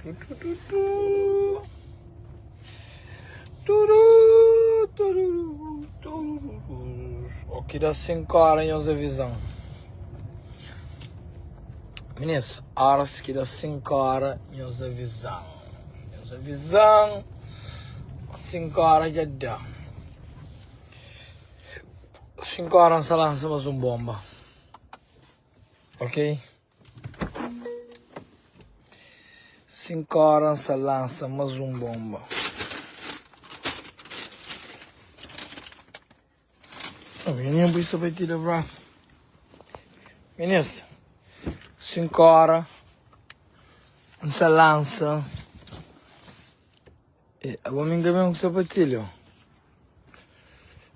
O ki da 5 ora nhos avizan. Minis, horas ki da 5 ora nhos avizan. Nhos avizan. 5 ora dja da. 5 ora nsa lansa mas un bomba. Ok? 5 ora nsa lansa mas un bomba. Menino pui sapatilha bra. Minis, 5 ora nsa lansa. E, abo mi nka ben ku sapatilha.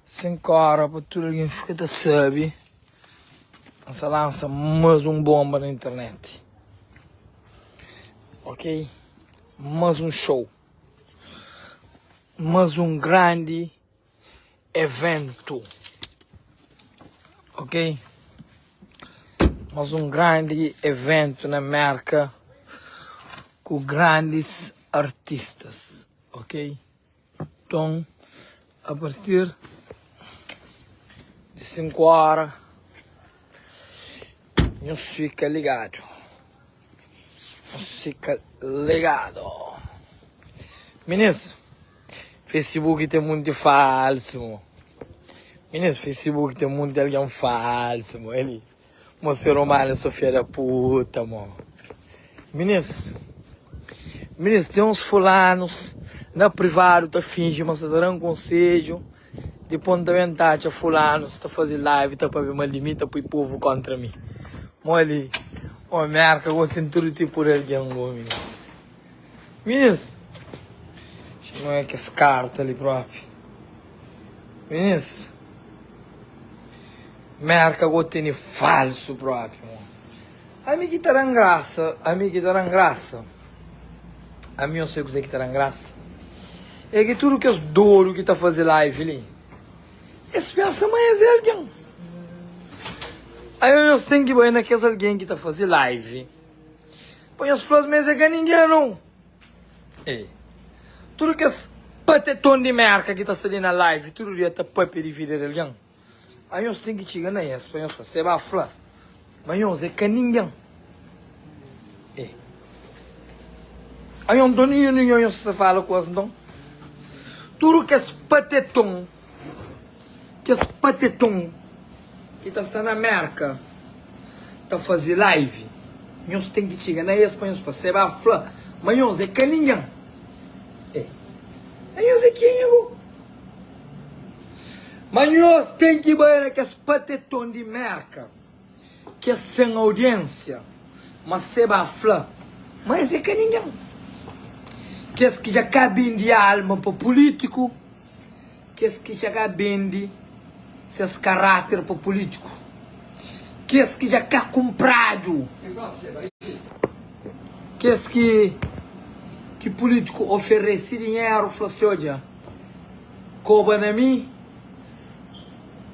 5 ora pa tudu algen fika ta sabe. Nsa lansa mas un bomba na internet. Ok? Mas un show. Mas un grandi eventu. Ok? Mas un grandi eventu na Merka ku grandis artistas. Ok? Nton, a partir di 5 ora, nhos fika ligadu. Nhos fika ligadu. Minis, Facebook ten munti falsu mo. Minis, Facebook ten munti algen falsu mo. Eli, mo ser umanu so fia da puta mo. Minis, minis, ten uns fulanus na privadu ta finji ma sa ta da-m konsedju, dipos N ta ben ta atxa fulanus ta faze live ta papia mal di mi, ta pui povu kontra mi. Mo li, mo Merka go ten tudu tipu di algen go, minis. Minis, xa-m oja kes karta li propi. Minis, Merka go tene falsu propi mo. Ami ki ta da-m grasa, ami ki ta da-m grasa, ami eu sei kuzê ki ta da-m grasa, é ki tudu kes dodu ki ta faze live li, es pensa ma es é algen. Aí nhos ten ki bai na kes algen ki ta faze live, pa nhos fla-s ma es é ka ningen nau. Ei, tudu kes pateton di merka ki ta sta li na live tudu dia ta papia di vida di algen. A nhos ten ki txiga na es pa nhos fla, Seba fla ma nhos é ka ningen. E anhos nton ninhun di nhos nhos ta fala ku es nton? Tudu kes pateton, kes pateton ki ta sta na Merka ta faze live, nhos ten ki txiga na es pa nhos fla, Seba fla ma nhos é ka ningen. E anhos é kenha go? Ma nhos ten ki bai na kes pateton di Merka, kes sen audiensia, ma se ba fla ma es é ka ningen. Kes ki dja ka bende alma pa pulitiku, kes ki dja ka bende ses karater pa pulitiku, kes ki dja ka kunpradu, kes ki ki pulitiku oferese dinheru, fla si, odja. Koba na mi,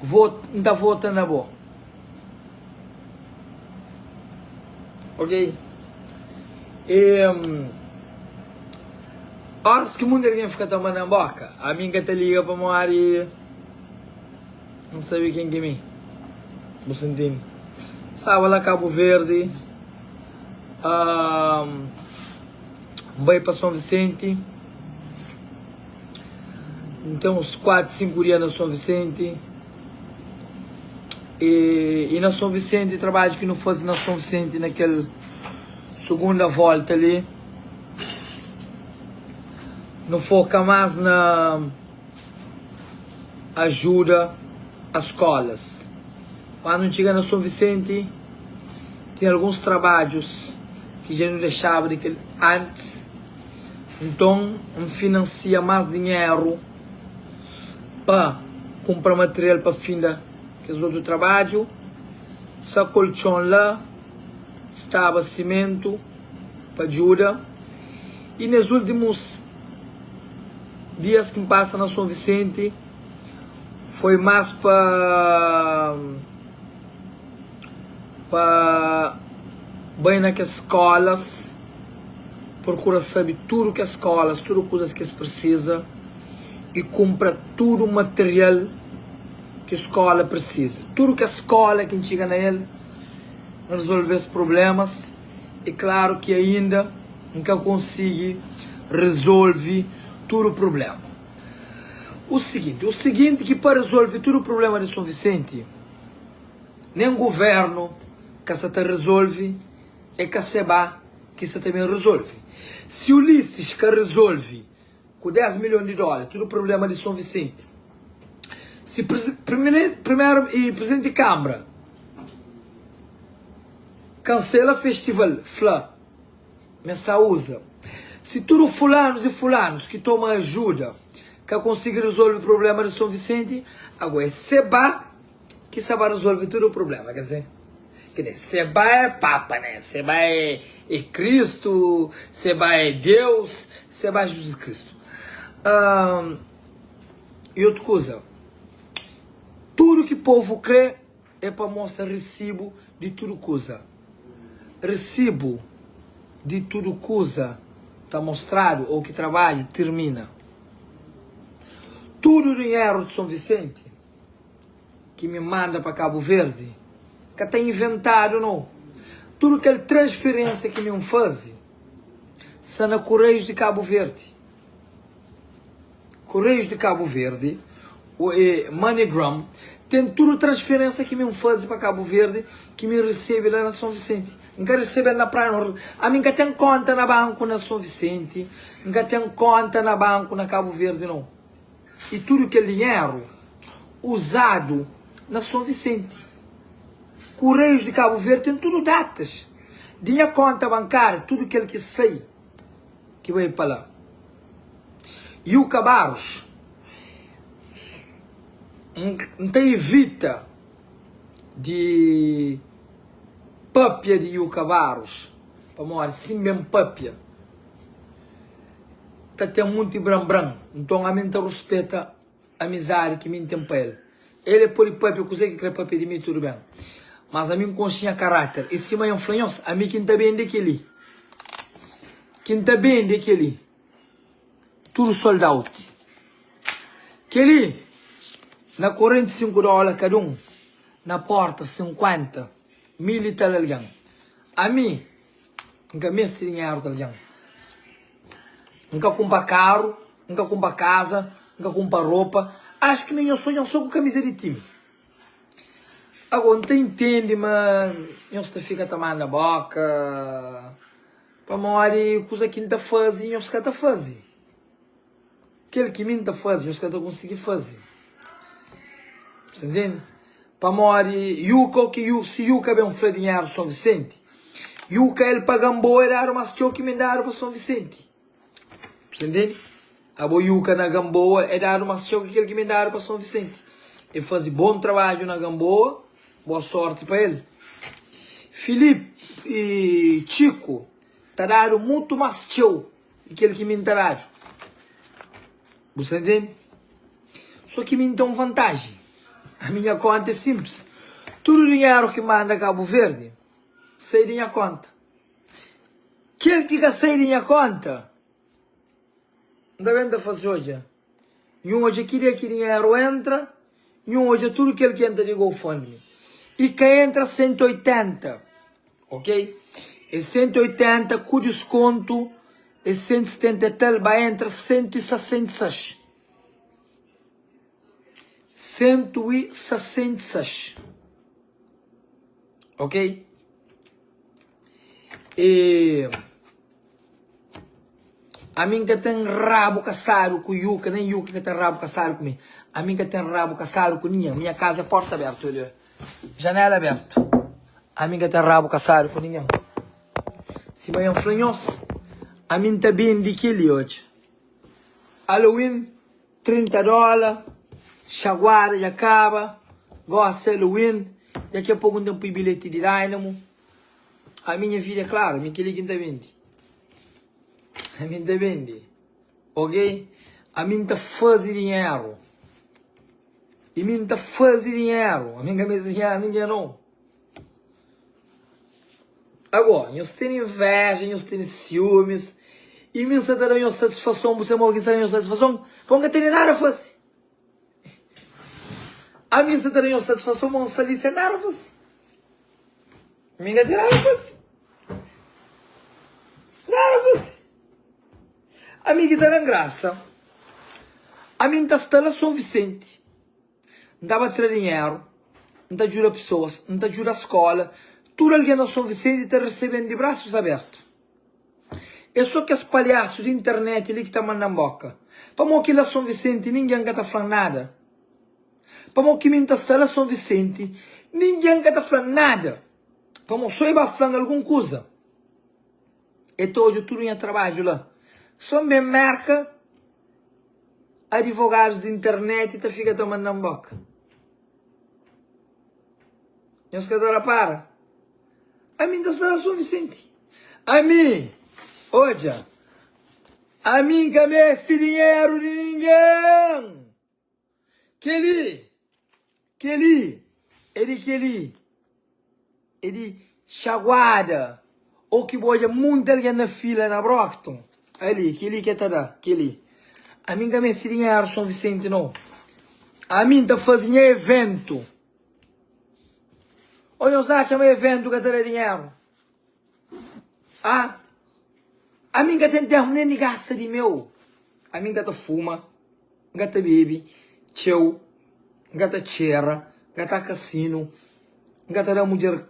vot, N ta vota na bo. Ok? E, óras ki mundu algen fika ta manda-m boka, ami N ka ta liga pamodi N sabe ken ki é mi. Bu sta ntende? Staba la Kabu Verdi, N bai pa Son Visenti. N ten uns 4, 5 dia na Son Visenti. E, e na Son Visenti, trabadju ki nu faze na Son Visenti na kel sugunda volta li, nu foka más na ajuda a skolas. Kandu nu txiga na Son Visenti, tinha alguns trabadjus ki dja nu dexaba di kel antis. Nton, N finansia más dinheru pa kunpra material pa finda kes otu trabadju. Sa koltxon la staba simentu pa djuda. I nes últimus dias ki N pasa na Son Visenti foi más pa pa bai na kes skólas. Prokura sabe tudu kes skolas, tudu kuzas ki es prisiza i kunpra tudu material ki skola prisiza. Tudu kes skola ki N txiga na el, N rezolve es prublémas i klaru ki ainda N ka konsigi rezolve tudu prubléma. U siginti, u siginti ki pa rezolve tudu prubléma di Son Visenti, nen govérnu ka sa ta rezolve, é ka seba ki sa ta ben rezolve. Si Ulisses ka rezolve ku 10 milhon di dóla tudu prubléma di Son Visenti, si primeru i prizidenti di Kambra kansela festival, fla ma es sa uza, si tudu fulanus i fulanus ki toma ajuda ka konsigi rezolve prubléma di Son Visenti, ago é seba ki sa ba rezolve tudu prubléma, ka si? Kre, Seba é Papa, né? Seba é, é Cristo, Seba é Deus, Seba é Jesus Cristo. Um, e outra coisa, tudo que povo crê é para mostrar recibo de tudo coisa. Recibo de tudo coisa está mostrado ou que trabalho termina. Tudo dinheiro de São Vicente ki mi manda pa Kabu Verdi ka ta inventadu no. Tudu kel transferensia ki mi N fazi sta na Kurreius di Kabu Verdi. Kurreius di Kabu Verdi, o MoneyGram, ten tudu transferensia ki mi N fazi pa Kabu Verdi ki mi resebe la na Son Visenti. N ka resebe-l na Praia no. Ami N ka ten konta na banku na Son Visenti, N ka ten konta na banku na Kabu Verdi no. I tudu kel dinheru uzadu na Son Visenti. Kureius di Kabu Verdi ten tudu datas di nha konta bankária, tudu kel ki sai ki bai pa la. Yuka Barros, N ta ivita di papia di Yuka Barros, pamodi si N ben papia, ta ten munti bran-bran. Nton, ami N ta ruspeta amizadi ki mi N ten pa el. El e pode papia kuzê ki kre papia di mi, tudu ben. Mas ami N konxe nha karáter. I sima N fla nhos, ami ki N ta bende kel-li. Ki N ta bende kel-li. Tudu sold out. Kel-li, na 45 dóla kada un, na porta 50 mil i tal algen. Ami. N ka meste dinheru di algen. N ka kunpra karu, N ka kunpra kaza, N ka kunpra ropa. Ax ki nen nhos sta odja-m so ku kamiza di timi. Ago, N ta intende ma nhos ta fika ta manda boka pamodi kuza ki N ta faze nhos ka ta faze. Kel ki mi N ta faze, nhos ka ta konsigi faze. Sa ntende? Pamodi Yuka o ki Yuka, si Yuka ben fla dinheru Son Visenti, Yuka el paga-m bo e dadu mas txeu ki mi N dadu pa Son Visenti. Sa ntende? Abo Yuka na Gamboa e dadu mas txeu ki kel ki mi N dadu pa Son Visenti. E faze bon trabadju na Gamboa, boa sorti pa el. Filipe i Txiku ta dadu mutu mas txeu. I kel ki mi N ta dadu. Bu sta ntende? So ki mi N ten un vantaji. Ami nha konta é sinplis. Tudu dinheru ki manda Kabu Verdi sai di nha konta. Kel ki ka sai di nha konta, N ta ben ta fase odja. Nhu odja ki dia ki dinheru entra, nhu odja tudu kel ki entra di GoFundMe. I ka entra 180. Ok é 180 ku diskontu é 170 e tal ba entra 166 166 ok e ami nka ten rabu kasadu ku yuka nen yuka ka ten rabu kasadu ku mi ami nka ten rabu kasadu ku ninhen minha kaza é porta abertu janela abertu Ami N ka ten rabu kasadu ku ningen. Sima N fla nhos, ami N ta bende kel-li odja. Halloween, 30 dóla, xaguada dja kaba, gosi Halloween, daqui a poku N ten pui bilheti di Dynamo. Ami nha vida é klaru, ami kel-li ki N ta bende. Ami N ta bende, ok? Ami N ta faze dinheru. I mi N ta faze dinheru. Ami N ka meste dinheru ningen nau. Agó, nhos tene inveja, nhos tene siumis. I mi N sa ta da nhos satisfason, bu sabe modi ki N sa da nhos satisfason? Pamodi N ka tene nada fase. Ami N sa ta da nhos satisfason ma N sta li sen nada fase. Mi N ka ten nada fase. Nada fase. Ami ki ta da-m grasa. Ami N ta sta la Son Visenti. N ta ba tra dinheru, N ta djuda pesoas, N ta djuda skola. Tudu algen na Son Visenti ta resebe-m di brasus abertu. É so kes palhasu di internet li ki ta manda-m boka. Pamodi ki la Son Visenti ningen ka ta fla-m nada? Pamodi ki mi N ta sta la Son Visenti ningen ka ta fla-m nada? Pamodi so e ba fla-m algun kuza, e ta odja tudu nha trabadju la. So N ben Merka, adivogadus di internet ta fika ta manda-m boka. Nhos ka ta rapara? Ami N ta sta la Son Visenti. Ami, odja, ami N ka meste dinheru di ningen. Kel-li, kel-li, é di kel-li, é di xaguada. Ô ki bu odja monti algen na fila na Brockton, ali, kel-li ke ta da, kel-li. Ami N ka meste dinheru Son Visenti, nau. Ami N ta faze nha eventu. Ô nhos atxa ma eventu ka ta da dinheru? Ah, ami N ka ten ténpu nen di gasta di meu. Ami N ka ta fuma, N ka ta bebe txeu, N ka ta txera, N ka ta kasinu, N ka ta da mudjer.